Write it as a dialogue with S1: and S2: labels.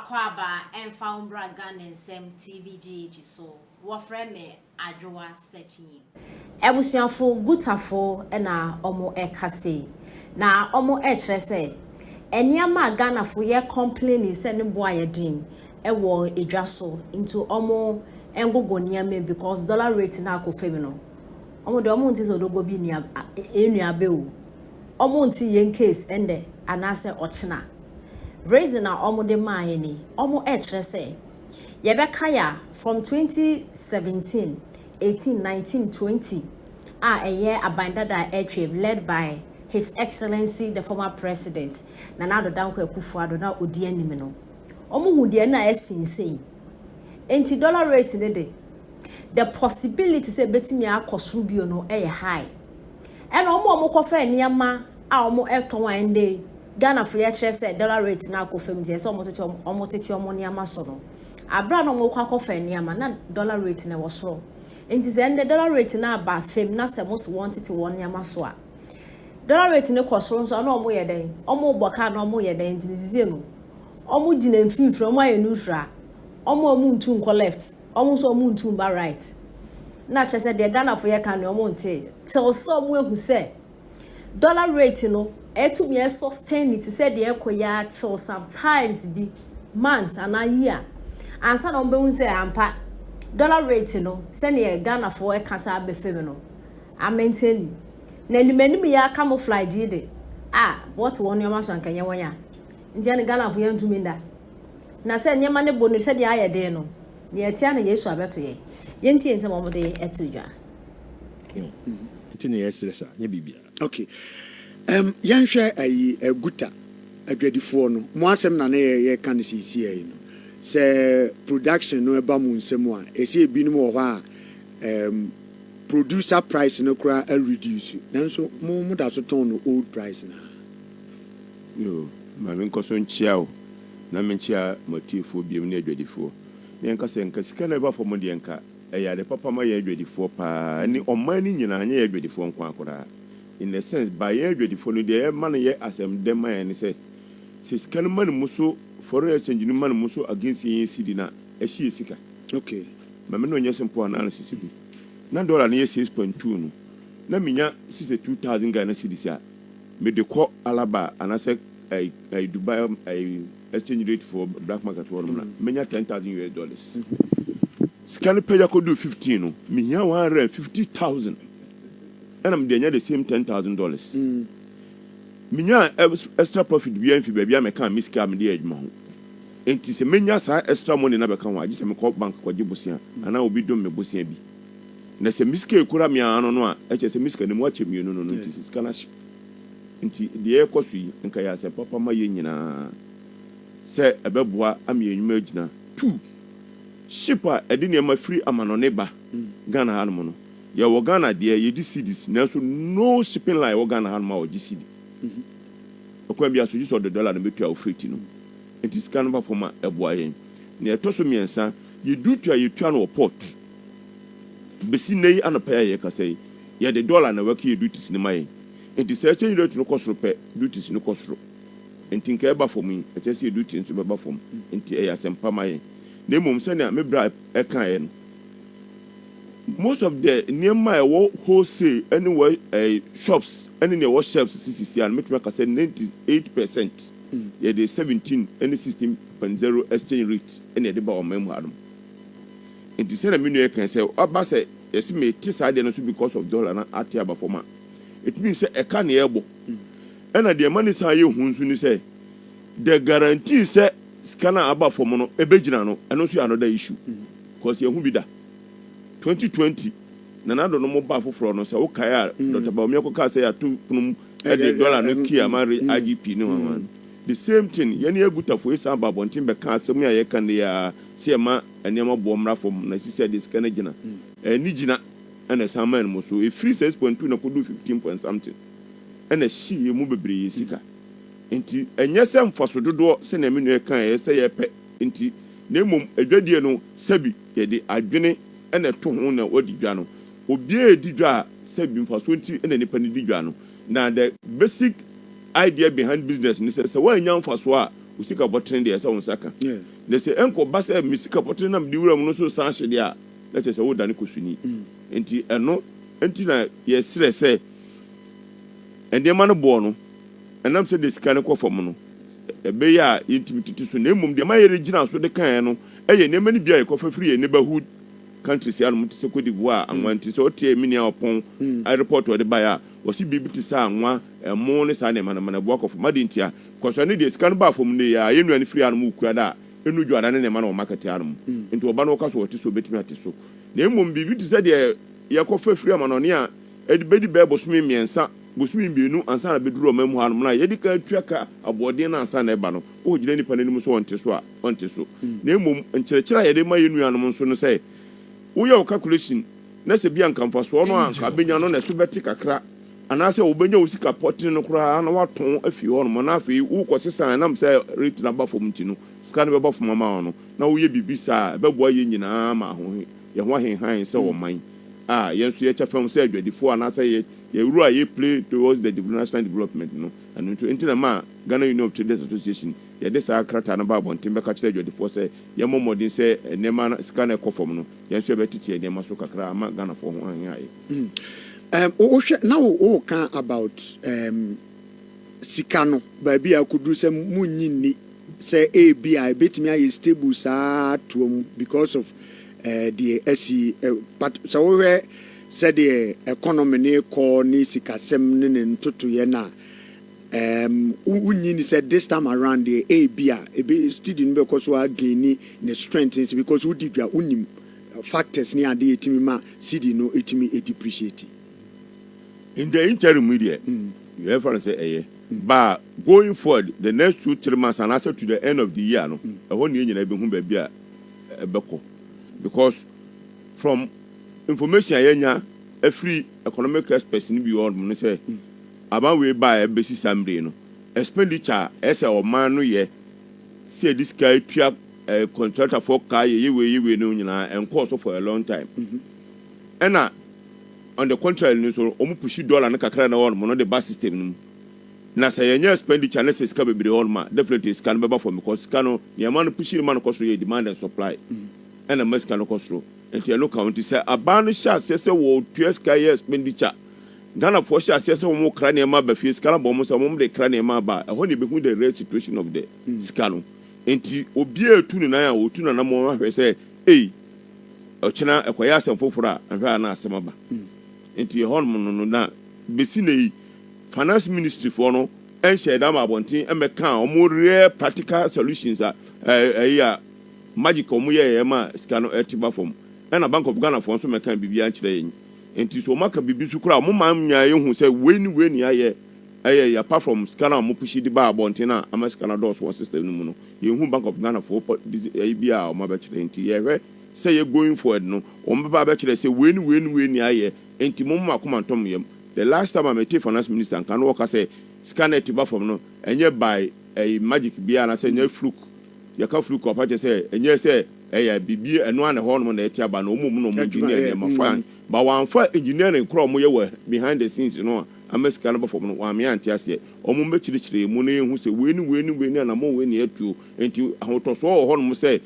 S1: Akwaaba ɛmfa wo mbra Ghana Nsɛm TV GH so. Wɔfrɛ me Adwoa Sekyinyi. Abusuafo Gutafo na ɔmo ɛka sei. Na ɔmo ɛkyerɛ sɛ nneɛma a Ghanafo yɛ complaining sɛ ne bo ayɛ den ɛwɔ edwa so nti ɔmo ɛngogo nneɛma because dollar rate na akɔ fam no. Ɔmo deɛ, ɔmo nte sɛ odogo bi nua enua bɛ o. Ɔmo nte yɛn case ɛndɛ anaasɛ ɔkyena. Reason a ɔmo de maa yɛ ni, ɔmo ɛkyerɛ sɛ yɛbɛka ya from 2017, 18, 19, 20 a ɛyɛ aban dada a ɛtwam led by His Excellency the former President Nana Addo Dankwa Akufo-Addo na odi anim no, ɔmo hu deɛ na ɛsinsɛn. Nti dollar rate ne de, the possibility sɛ ebetumi akɔ soro bio no ɛyɛ high. Ɛna ɔmo a ɔmo kɔfɛ nneɛma a ɔmo ɛtɔn a ɛnde Ghana fo yɛkyerɛ sɛ dollar rate na akɔ fam nti ɛsɛ ɔmo tete ɔmo nneɛma so no, abira na ɔmo kɔ akɔfɛ nneɛma na dollar rate na ɛwɔ soro. Nti sɛ ɛnde dollar rate na aba fam na sɛ mo so wɔn tete wɔn nneɛma so a, dollar rate ne kɔ soro nso, ɔno ɔmo yɛ dɛn? Ɔmo bɔ kaa na ɔmo yɛ dɛn? Nti sisi no, ɔmo gyina mfimfini, ɔmo ayɛ neutral. Ɔmo a ɔmo ntu nkɔ left, ɔmo nso ɔmo ntu mba right. Na kyerɛ sɛ deɛ Ghana fo yɛ ka no, ɔmo nte till sɛ ɔmo ehu sɛ dollar rate no ɛtumi ɛsustain te sɛ deɛ ɛkɔ ya till sometimes bi months anaa year ansa na ɔmo bɛhu sɛ ampa dollar rate no, sɛdeɛ Ghana fo ɛka sɛ abɛ fam no, amaintain na anim anim yɛ camouflage yi de a wɔte wɔn nneɛma so anka nyɛ wɔn a. Nti ɛne Ghana fo yɛn ntumi nda na sɛ nneɛma ne bo no sɛdeɛ ayɛ den no, nea ɛtia na Yesu abɛto yɛn. Yɛntie nsɛm a wɔde ɛto dwa.
S2: Nti na yɛsrɛ sa nyɛ biribiara.
S3: Okay, yɛnhwɛ ayi guta adwadifoɔ no mo asɛm na ne yɛka no seesie yi no sɛ production no ɛba mu nsɛm a ɛsɛ ebinom wɔ hɔ a producer price no koraa areduce, nanso mo da so tɔn no old price na.
S4: Yo, maame, nkɔ so nkyia o na menkyia matiefoɔ biom ne adwadifoɔ na yɛnka sɛ nka sika no ɛba fam deɛ, nka ɛyɛ ade papa ma yɛ adwadifoɔ paa ne ɔman no nyinaa, nyɛ yɛ adwadifoɔ nko akoraa. In the sense ba yɛ adwadifoɔ no deɛ, ɛma no yɛ asɛm dɛm ma yɛn ne sɛ sika no ma no mu so, foreign exchange no ma no mu so against yɛn cedi na ɛhye yɛ sika. Maame no ɔnyɛ simple analysis bi na dollar no yɛ 6.2 no na menya 62,000 Ghana cedis a mede kɔ Alaba anaasɛ ɛɛ Dubai exchange rate for black market hɔ nom na menya US$10,000. Sika no pɛgya kɔdu 15 no, mehia 150,000 ɛna mede anya the same $10,000. Menya extra profit biara mfi baabi a mɛka me sika a mede yɛ adwuma ho. Nti sɛ menya saa extra money na bɛka ho a, gye sɛ mekɔ bank kɔgye bosea anaa obi dom me bosea bi. Na sɛ me sika ekura me ano no a, ɛkyɛ sɛ me sika no mu akyɛ mmienu no, nti sɛ sika no ahye. Nti deɛ ɛkɔ so yi, nka yɛ asɛm papa ma yɛn nyinaa sɛ ɛbɛboa ama yɛn nnwuma agyina. Two ship a ɛde nneɛma firi amanɔne ba Ghana hanom no, yɛwɔ Ghana deɛ yɛdi cedis, nanso no shipping line wɔ Ghana hanom a wɔgye cedi. Ɛkwan bi aso gye sɛ ɔde dollar no bɛtua wo freight no. Nti sika no ba fam a, ɛboa yɛn. Nea ɛtɔ so mmiɛnsa, yɛ duty a yɛtua no wɔ port bɛsi nnɛ yi anɔpa yi a yɛkasa yi, yɛde dollar na wɔka yɛ duties no ma yɛn. Nti sɛ exchange rate no kɔ soro pɛ, duties no kɔ soro. Nti nka ɛba fam yi, ɛkyɛ sɛ yɛ duty nso bɛba fam. Nti ɛyɛ asɛmpa ma yɛn. Na mmom sɛnea me bra ɛkaeɛ no, most of the nneɛma a ɛwɔ wholesale ɛne wɔ shops ɛne nea ɛwɔ shelves sisisi a no, mɛtumi aka sɛ 98% yɛde 17 ɛne 16.0 exchange rate ɛna yɛde ba ɔman mu hanom. Nti sɛnea me nua kan sɛ ɔba sɛ yɛsi mɛ te saa deɛ no so because of dollar na ate aba fam a, it means sɛ ɛka ne ɛbɔ. Ɛna deɛ ɛma ne san yɛ hu nso ni sɛ the guarantee sɛ sika no a aba fam no ɛbɛgyina no, ɛno nso yɛ another issue, cause yɛn ho bi da 2020 Nana Addo no mo ba foforɔ no sɛ wokae a, Dr Bawumia kɔkaa sɛ yɛato pono mu ɛde dollar no kii ama IGP ne wɔn. The same thing, yɛne agutafo yi san ba abɔnten bɛka asɛm a yɛka ne yɛ sɛ yɛma nneɛma boɔ mmra fam na sisi a de sika no gyina ɛni gyina. Ɛna ɛsan maa no mu so efiri 6.2 na kodu 15 point something, ɛna hyi yɛ mu bebree yɛ sika. Nti ɛnyɛ sɛ mfaso dodoɔ sɛnea me nua kan yɛ sɛ yɛpɛ nti, na mmom adwadie no, sɛbi, yɛde adwene ɛna ɛto ho na wɔdi dwa no. Obiara edi dwa a, sɛbi, mfaso nti ɛna nipa no di dwa no. Na the basic idea behind business ni sɛ wɔanya mfaso a, o sika bɔtene deɛ ɛsɛ wɔn nsa ka. Na sɛ ɛnkɔba sɛ me sika pɔtee na mede wura mu no nso san hye deɛ a, na kyerɛ sɛ wodane kosuni. Enti ɛno nti na yɛsrɛ sɛ nneɛma no boɔ no, ɛnam sɛdeɛ sika no kɔ fam no, ɛbɛyɛ a yɛntumi tete so. Na mmom deɛ ɛma yɛgyina so de kaeɛ no yɛ nneɛma no bi a yɛkɔfa firi yɛn neighborhood countries hanom te sɛ Cote d'Ivoire, anwa nti sɛ wotie me nua Ɔpɔn report a ɔde baeɛ a, wɔse biribi te sɛ anwa, ɛmo ne saa nneɛma no ma no ɛboa kɔ fam. Adɛn ntia? Because ɛno deɛ sika no baa fam nnɛ yi ara, yɛn nua no firi hanom wɔ Kuada a, ɛnnu Dwoada ne nneɛma no wɔ market hanom. Nti ɔba no ɔka sɛ ɔte so, ɔbɛtumi ate so. Na mmom biribi te sɛ deɛ yɛkɔfa firi amanɔne a ɛde bɛdi bɛyɛ bosome mmiɛnsa, bosome mmienu ansa na bɛduru ɔman mu hanom no a yɛdi kan atua ka aboɔden no ansa na ɛba no, wokɔgyina nnipa no anim sɛ ɔnte so a, ɔnte so. Na mmom nkyerɛkyerɛ a yɛde ma yɛn nuanom nso ne sɛ, woyɛ wo calculation na sɛ bi a anka mfasoɔ no a anka wobɛnya no na ɛso bɛte kakra anaasɛ wobɛnya wo sika pɔtene no koraa na woatɔn afi hɔnom na afei wokɔsesa a ɛnam sɛ rate no aba fam nti no sika no bɛba fam ama wo no na woyɛ biribi saa a ɛbɛboa yɛn nyinaa ma yɛn ho ahenhan sɛ ɔman a yɛn nso yɛkyɛ fam sɛ adwadifoɔ anaasɛ yɛ yɛn role a yɛ play towards the national development no. Ɛno nso nti na ɛma Ghana Union of Traders Association yɛde saa krataa no ba abɔnten bɛka kyerɛ adwadifoɔ sɛ yɛmmɔ mmɔden sɛ nneɛma no sika no ɛkɔ fam no yɛn nso yɛbɛtete yɛn nneɛma so kakra ama Ghanafoɔ ho ahenhaeɛ.
S3: Um, wohwɛ na woka about sika no baabi a akɔduru sɛ munnye nni sɛ ebi a ebetumi ayɛ stable saa toa mu because of deɛ asi, but sɛ wohwɛ sɛdeɛ economy ne kɔ ne sikasɛm ne ne ntotoyɛ no a, wonnye ni sɛ this time around deɛ ebi a ebi cedi no bɛkɔ so again ne strength nti, because wodi dwa, wonim factors ne adeɛ etumi ma cedi no etumi depreciate?
S4: In the interim yi deɛ, yɛfa no sɛ ɛyɛ, but going forward, the next 2-3 months anaasɛ to the end of the year no, ɛhɔ ne yɛn nyinaa bɛhu baabi a ɛbɛkɔ, because from information a yɛnya afiri economic experts no bi wɔ hɔ no sɛ aban wei ba a ɛbɛsi saa mmere no, expenditure a ɛsɛ ɔman no yɛ sɛ yɛde sika etua contractorfoɔ kaa yɛyɛ wei yɛ wei no nyinaa ɛnkɔɔ so for a long time. Ɛna on the contrary no so, wɔn push dollar no kakra na wɔn no de ba system no mu, na sɛ yɛnyɛ expenditure ne sɛ sika bebree hɔ nom a, definitely sika no bɛba fam, because sika no nneɛma no push no ma no kɔ soro yɛ demand and supply ɛna ma sika no kɔ soro. Nti ɛno ka ho. Nti sɛ aban no hyɛ aseɛ sɛ wɔtua sika yɛ expenditure, Ghanafoɔ hyɛ aseɛ sɛ wɔn kra nneɛma aba fie, sika no bɔ wɔn sɛ wɔn de kra nneɛma aba a, ɛhɔ na ebehu the real situation of the sika no. Nti obiara etu ne nan a otu nanam ahwɛ sɛ ei, ɔkyena ɛkɔyɛ asɛm foforɔ a ahwɛ a na asɛm aba. Nti ɛhɔnom no na besi na yi Finance Ministry foɔ no ɛnhyɛ ɛda ma abɔnten ɛmɛka a wɔn real practical solutions a ɛyi a magic a wɔn yɛ yɛ ma sika no ɛte ba fam. Ɛna Bank of Ghana foɔ nso mɛka biribi ankyerɛ yɛn. Nti so wɔn aka biribi so koraa, wɔn maa nyaa ehu sɛ wei ni wei ni ayɛ ɛyɛ yɛ apart from sika no a wɔn push de ba abɔnten a ama sika no adɔɔso wɔ system no mu no. Yɛnhu Bank of Ghana foɔ pɔ ɛyi bi a wɔn abɛkyerɛ. Nti yɛhwɛ sɛ yɛ going forward no, wɔn bɛba abɛkyerɛ sɛ wei ni wei ni wei ni ayɛ. Nti mo mo akoma ntɔm yam. The last time a mete finance minister nka no, wɔka sɛ sika no ɛte ba fam no ɛnyɛ by ɛyi magic biara anaasɛ ɛnyɛ fluke. Yɛka fluke a, ɔpa kyerɛ sɛ ɛnyɛ sɛ ɛyɛ biribi ɛno ana ɛhɔ nom na ɛte aba na wɔn mu na wɔn engineer nneɛma fine, but wɔamfa engineering korɔ a wɔyɛ wɔ behind the scenes no a ama sika no ba fam no, wɔame ante aseɛ. Wɔn mbɛkyerɛkyerɛ mu na yɛhu sɛ wei ni wei ni wei ni anamɔ wei ni atuo. Nti ahotɔsoɔ wɔ hɔnom sɛ